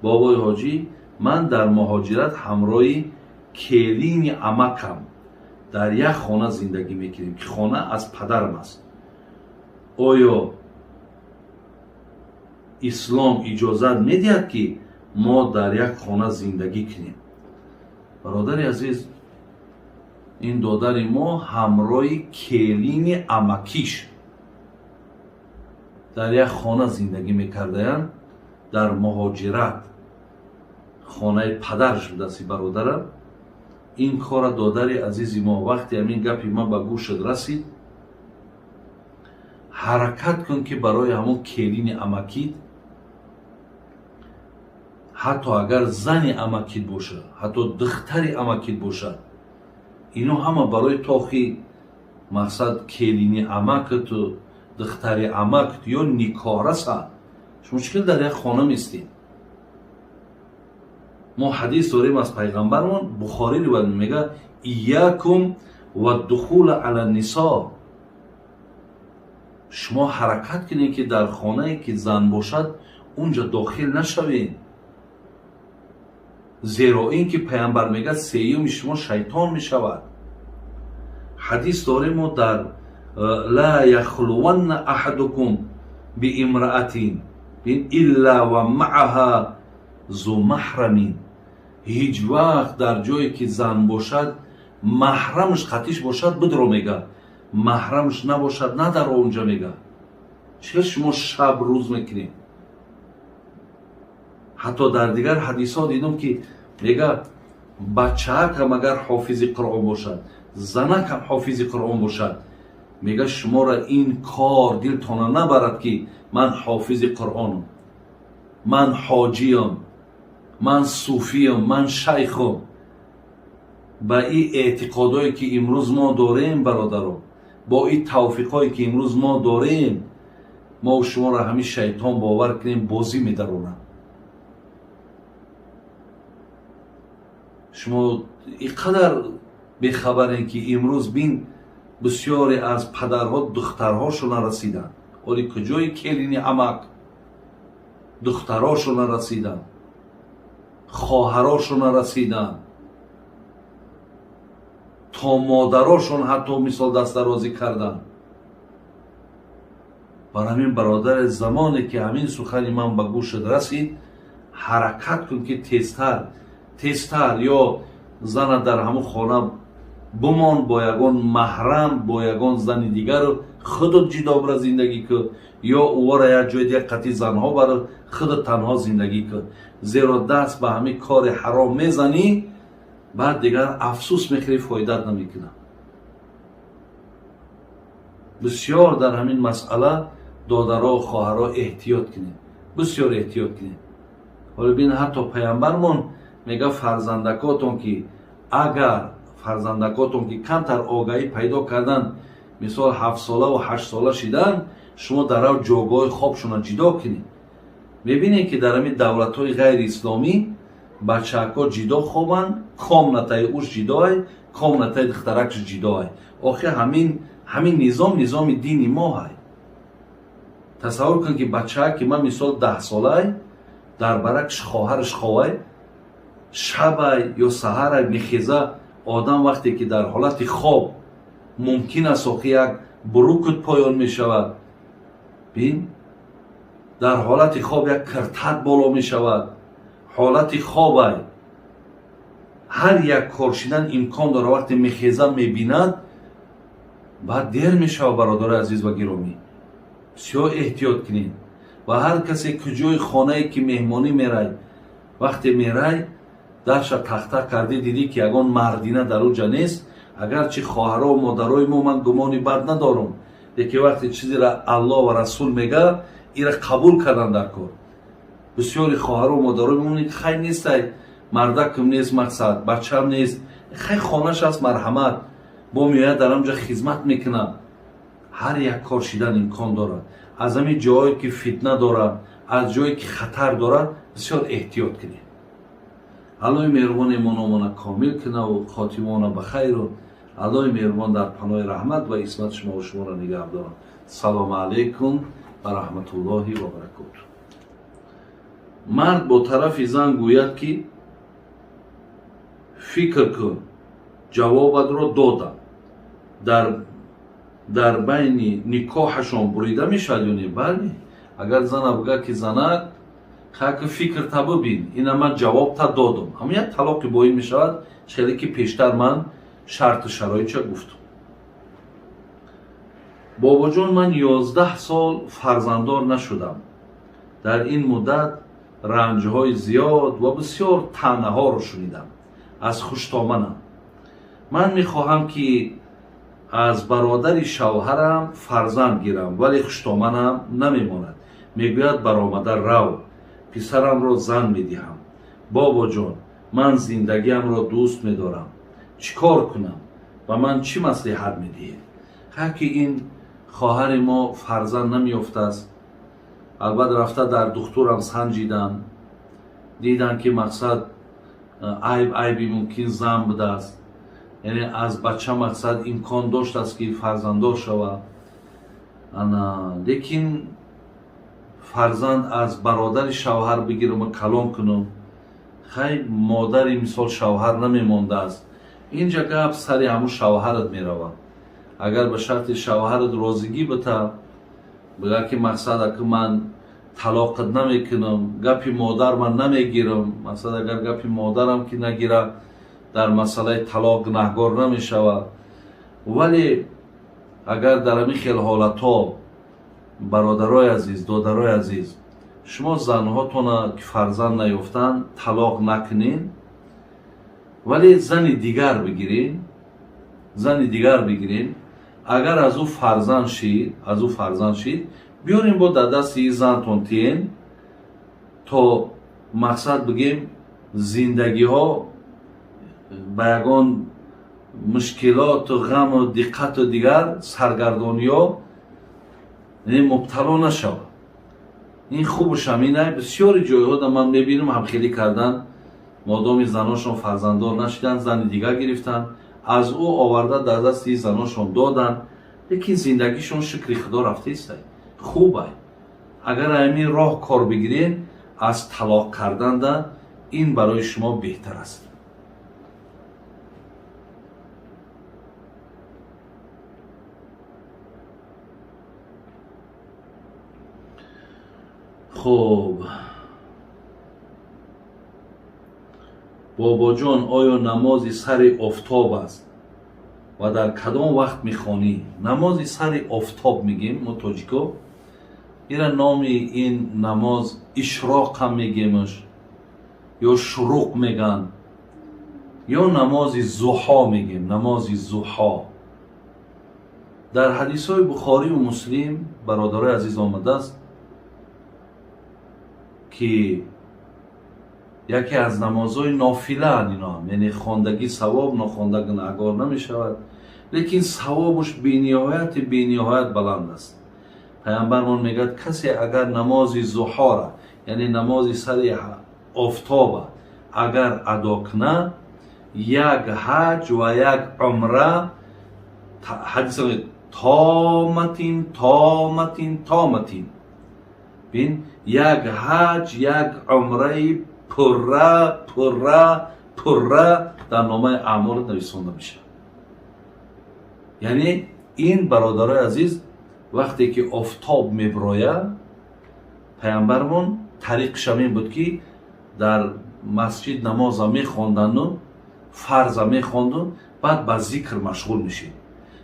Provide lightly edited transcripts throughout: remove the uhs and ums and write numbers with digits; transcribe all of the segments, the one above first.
Бобои ҳоҷӣ, ман дар муҳоҷират ҳамроҳи келини амакам дар як хона зиндагӣ мекунем, ки хона аз падарам аст. Оё ислом иҷозат медиҳад, ки мо дар як хона зиндагӣ кунем? Бародари азиз, ин додари мо ҳамроҳи келини амакиш дар як хона зиндагӣ мекардаянд дар муҳоҷират. Хонаи падараш будааст бародарам. Ин кора, додари азизи мо, вақте ҳамин гапи ман ба гӯшат расид, ҳаракат кун, ки барои ҳамон келини амакит, ҳатто агар зани амакит бошад, ҳатто духтари амакит бошад, ино ҳама барои тохи мақсад келини амакату духтари амакат ё никоҳ расад. Шумо чӣ хел дар як хона местед? Мо ҳадис дорем аз пайғамбармон, Бухорӣ ривоят, мега: «Иякум ва духула ала нисо». Шумо ҳаракат кунед, ки дар хонае ки зан бошад, унҷа дохил нашавед, зеро ин ки пайғамбар мегӯяд, сеюми шумо шайтон мешавад. Ҳадис дорем мо дар «Ла яхлуванна аҳадукум биимраатин илла ва мааҳа зу маҳрамин». Ҳеҷ вақт дар ҷое ки зан бошад, маҳрамаш қатиш бошад, бидро, мега, маҳрамаш набошад, надаро унҷа, мега. Чӣ шумо шаб рӯз мекунед? Ҳатто дар дигар ҳадисҳо дидум, ки мега, бачаакам агар ҳофизи Қуръон бошад, занакам ҳофизи Қуръон бошад, мега, шуморо ин кор дилтона набарад, ки ман ҳофизи Қуръонам, ман ҳоҷиям, ман суфиям, ман шайхам. Ба ин эътиқодое ки имрӯз мо дорем, бародаро, бо ин тавфиқое ки имрӯз мо дорем, мо шуморо ҳамин шайтон, бовар кунем, бозӣ медаронад. Шумо ин қадар бехабарем, ки имрӯз бин, бисёре аз падарҳо духтарҳошона расиданд. Оли куҷои келини амак? Духтарошона расиданд, хоҳарошона расиданд, то модарошон ҳатто мисол дастдарозӣ карданд. Бар ҳамин, бародаре, замоне ки ҳамин сухани ман ба гӯшат расид, ҳаракат кун, ки тезтар тезтар ё зана дар ҳамун хона бумон, бо ягон маҳрам, бо ягон зани дигару худат ҷидо бира зиндагӣ кун, ё ӯвора як ҷои дигар қатъи занҳо бара, худат танҳо зиндагӣ кун. Зеро даст ба ҳамин кори ҳаром мезанӣ, баъд дигар афсӯс мехӯрӣ, фоидат намекунад. Бисёр дар ҳамин масъала, додаро, хоҳаро, эҳтиёт кунед, бисёр эҳтиёт кунед. Ҳоло бин, ҳатто пайғамбармон мега, фарзандакотон ки, агар фарзандакотон ки камтар огаҳӣ пайдо кардан, мисол 7-солаву 8-сола шидан, шумо дар ав ҷойгоҳи хобшона ҷидо кунед. Мебинед, ки дар ҳамин давлатҳои ғайриисломӣ бачаакҳо ҷидо хобанд, комнатаи уш ҷидоай, комнатаи духтаракш ҷидоай. Охир ҳамин низом низоми дини мо ҳай. Тасаввур кун, ки бачаак ки ман мисол 10-солаай, дар баракш хоҳараш ховай, шабай ё саҳарай мехеза. Одам вақте ки дар ҳолати хоб мумкин аст, охи як бурукут поён мешавад, бин, дар ҳолати хоб як киртат боло мешавад. Ҳолати хобай ҳар як кор шидан имкон дорад. Вақте мехеза, мебинад, баъд дер мешавад. Бародари азиз ва гиромӣ, бисёр эҳтиёт кунед. Ва ҳар касе куҷои хонае ки меҳмонӣ мерай, вақте мерай, дарша тахта кардӣ, дидӣ, ки ягон мардина дар уҷа нест, агарчи хоҳаро, модарои мо, ман гумони бад надорам, лекин вақте чизеро Аллоҳ ва Расул мега, ира қабул кардан дар кор. Бисёри хоҳаро, модарои мо хай нестай, мардакам нест, мақсад бачам нест, хай хонаш аст, марҳамат, бо меояд, дар ҳамҷа хизмат мекунад. Ҳар як кор шидан имкон дорад. Аз ҳамин ҷое ки фитна дорад, аз ҷое ки хатар дорад, бисёр эҳтиёт кунед. Аллоҳи меҳрубон имономона комил кунаву хотимона ба хайру Аллоҳи меҳрубон дар паноҳи раҳмат ва исмат шумову шуморо нигаҳ дорад. Салому алайкум ва раҳматуллоҳи ва баракоту. Мард бо тарафи зан гӯяд, ки фикр кун, ҷавобатро додам, дар байни никоҳашон бурида мешавад ё не? Бале, агар зана бигӯяд, ки занак, хаки фикрта бибин, ина ман ҷавобта додам, ҳамин як талоқи боин мешавад, хеле ки пештар ман шарту шароитша гуфтам. Бобоҷон, ман 11 сол фарзанддор нашудам. Дар ин муддат ранҷҳои зиёд ва бисёр таънаҳоро шунидам аз хуштоманам. Ман мехоҳам, ки аз бародари шавҳарам фарзанд гирам, вале хуштоманам намемонад, мегӯяд баромада рав, писарамро зан медиҳам. Бобоҷон, ман зиндагиамро дӯст медорам, чӣ кор кунам? Ба ман чӣ маслиҳат медиҳед? Ки ин хоҳари мо фарзанд намеёфтааст. Албатта, рафта дар духтурам санҷидан, дидан, ки мақсад айб айби мумкин зан будааст, яъне аз бача мақсад имкон доштааст, ки фарзанддор шавад, лекин фарзанд аз бародари шавҳар бигирам, калон кунам, хай, модари мисол шавҳар намемондааст. Инҷа гап сари ҳамун шавҳарат меравад. Агар ба шарти шавҳарат розигӣ бита, бигӯяд, ки мақсад аки ман талоқат намекунам, гапи модар ман намегирам, мақсад агар гапи модарам ки нагирад, дар масъалаи талоқ гунаҳгор намешавад. Вале агар дар ҳамин хел ҳолатҳо, бародарои азиз, додарои азиз, шумо занҳотона, ки фарзанд наёфтанд, талоқ накунед, вале зани дигар бигиред, зани дигар бигиред. Агар аз ӯ фарзанд шид, аз ӯ фарзанд шид, биёрем, бо дар дасти зантон тиен, то мақсад бигем зиндагиҳо ба ягон мушкилоту ғаму диққату дигар саргардониҳо мубтало нашавад. Ин хубуш ҳаминай. Бисёри ҷойҳода ман мебинам, ҳамхелӣ кардан, модоми заношон фарзанддор нашиданд, зани дигар гирифтанд, аз ӯ оварда дар дасти заношон доданд, лекин зиндагишон, шукри худо, рафтаистай, хубай. Агар ҳамин роҳ кор бигиред, аз талоқ карданда ин барои шумо беҳтар аст. Хуб, бобоҷон, оё намози сари офтоб аст ва дар кадом вақт мехонӣ? Намози сари офтоб мегем мо тоҷико ира, номи ин намоз ишроқ ҳам мегемаш ё шуруқ меган, ё намози зуҳо мегем, намози зуҳо. Дар ҳадисҳои Бухорию Муслим, бародарои азиз, омадааст, ки яке аз намозҳои нофилаанд иноам, яъне хондагӣ савоб, нохонда гунаҳгор намешавад, лекин савобуш бениҳояти бениҳоят баланд аст. Пайғамбармон мегӯяд, касе агар намози зуҳора, яъне намози сари офтоба агар адо кунад, як ҳаҷ ва як умра, ҳадис томатин томатин томатин, бин, як ҳаҷ, як умраи пурра пурра пурра дар номаи аъмолат нависонда мешавад. Яъне ин, бародарои азиз, вақте ки офтоб мебирояд, пайғамбармон тариқаш ҳамин буд, ки дар масҷид намоза мехондану фарза мехонду, баъд ба зикр машғул мешид.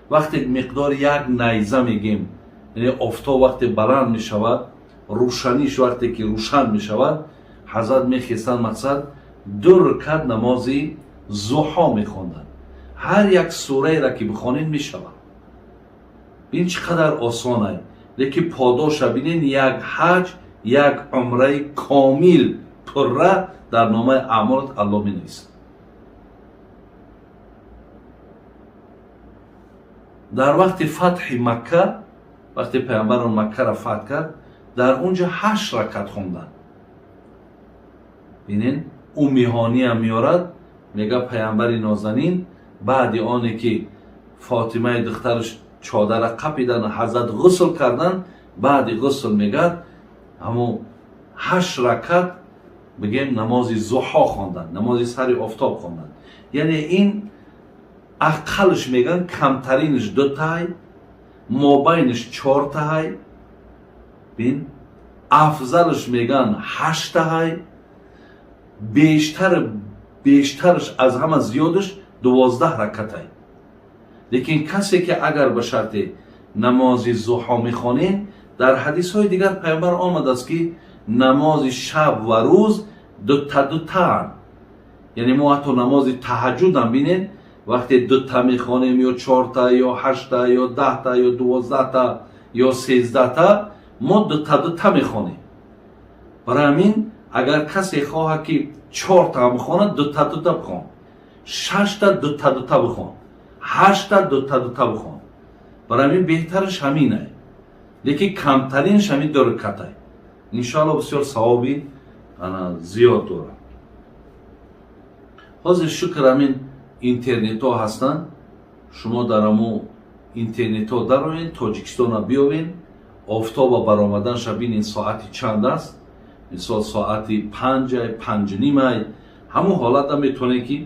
Вақте миқдори як найза мегем, яъне офтоб вақте баланд мешавад, рӯшаниш вақте ки рӯшан мешавад, ҳазрат мехестанд, мақсад ду рукат намози зуҳо мехонданд. Ҳар як сураеро ки бихонед, мешавад. Бин, чӣ қадар осонай, лекин подоша бинед: як ҳаҷ, як умраи комил пурра дар номаи аъмолат Аллоҳ менависад. Дар вақти фатҳи Макка, вақте пайғамбарон Маккаро фатҳ кард, дар он ҷо ҳашт ракат хонданд. Бинед, Уммиҳониям меорад, мега пайғамбари нозанин баъди оне ки Фотимаи духтараш чодара қапидан, ҳазрат ғусл кардан, баъди ғусл мегӯяд, ҳамун ҳашт ракат. Бигем, намози зуҳо хондан, намози сари офтоб хондан. Яъне ин ақаллш меган, камтаринаш дутай, мобайнаш чортаҳай, бин, афзалш меган ҳаштаҳай, бештар бештарш, аз ҳама зиёдаш 12 ракатай. Лекин касе ки агар ба шарти намози зуҳо мехонем, дар ҳадисҳои дигар пайғамбар омадааст, ки намози шаб ва рӯз дута дутаанд. Яъне мо ҳатто намози таҳаҷҷудам бинед, вақте дута мехонем ё чорта, ё ҳашта, ё 10та, ё 12та, ё 13та, мо дута дута мехонем. Барои ҳамин агар касе хоҳад, ки чорта бихонад, дута дута бихон, шашта дута дута бихон, ҳашта дута дута бихон. Барои ҳамин беҳтараш ҳаминай, лекин камтаринаш ҳамин ду ракатай. Иншоалло, бисёр савоби зиёд дорад. Ҳозир, шукр, ҳамин интернетҳо ҳастанд. Шумо дар ҳамо интернетҳо дароед, Тоҷикистона биёвед, офтоба баромаданша бинед, соати чанд аст. Мисол, соати 5-ай, 5:30-ай, ҳамун ҳолата метавонед, ки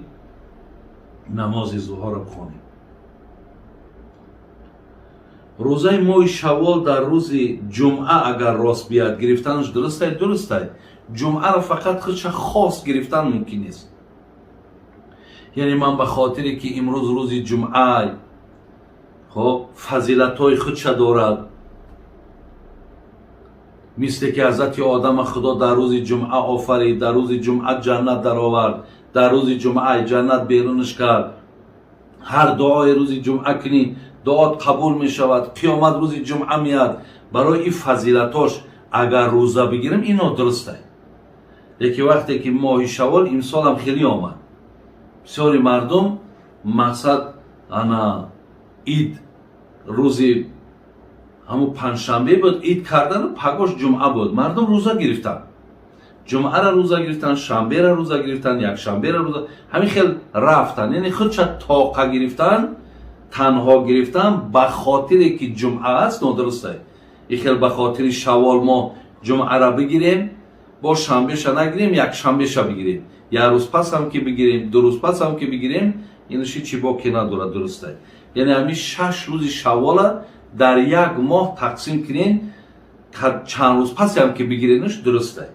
намози зуҳоро бихонед. Рӯзаи моҳи шаввол дар рӯзи ҷумъа агар рост бияд, гирифтанаш дурустай? Дурустай. Ҷумъаро фақат худша хос гирифтан мумкин нест. Яъне ман ба хотире ки имрӯз рӯзи ҷумъай, хоб, фазилатҳои худша дорад, мисле ки ҳазрати Одама Худо дар рӯзи ҷумъа офарид, дар рӯзи ҷумъа ҷаннат даровард, дар рӯзи ҷумъа ҷаннат берунаш кард. Ҳар дуои рӯзи ҷумъа кунӣ, дуот қабул мешавад. Қиёмат рӯзи ҷумъа меяд. Барои ин фазилатош агар рӯза бигирем, ино дурустай. Лекин вақте ки моҳи шавол имсолам хеле омад, бисёри мардум, мақсад, ана ид рӯзи ҳамун панҷшанбе буд, ид кардану пагош ҷумъа буд, мардум рӯза гирифтанд. Ҷумъара рӯза гирифтанд, шанбера рӯза гирифтанд, якшанбера рӯза, ҳамин хел рафтанд. Яъне худша тоқа гирифтан, танҳо гирифтан ба хотире ки ҷумъа аст, нодурустай. И хел ба хотири шавол мо ҷумъара бигирем, бо шанбеша нагирем, якшанбеша бигирем, як рӯз пасам ки бигирем, 2 рӯз пасам ки бигирем, инаш ҳичи боке надорад, дурустай. Яъне ҳамин 6 рӯзи шаввола дар як моҳ тақсим кунем, чанд рӯз пасеам ки бигиренаш, дурустай.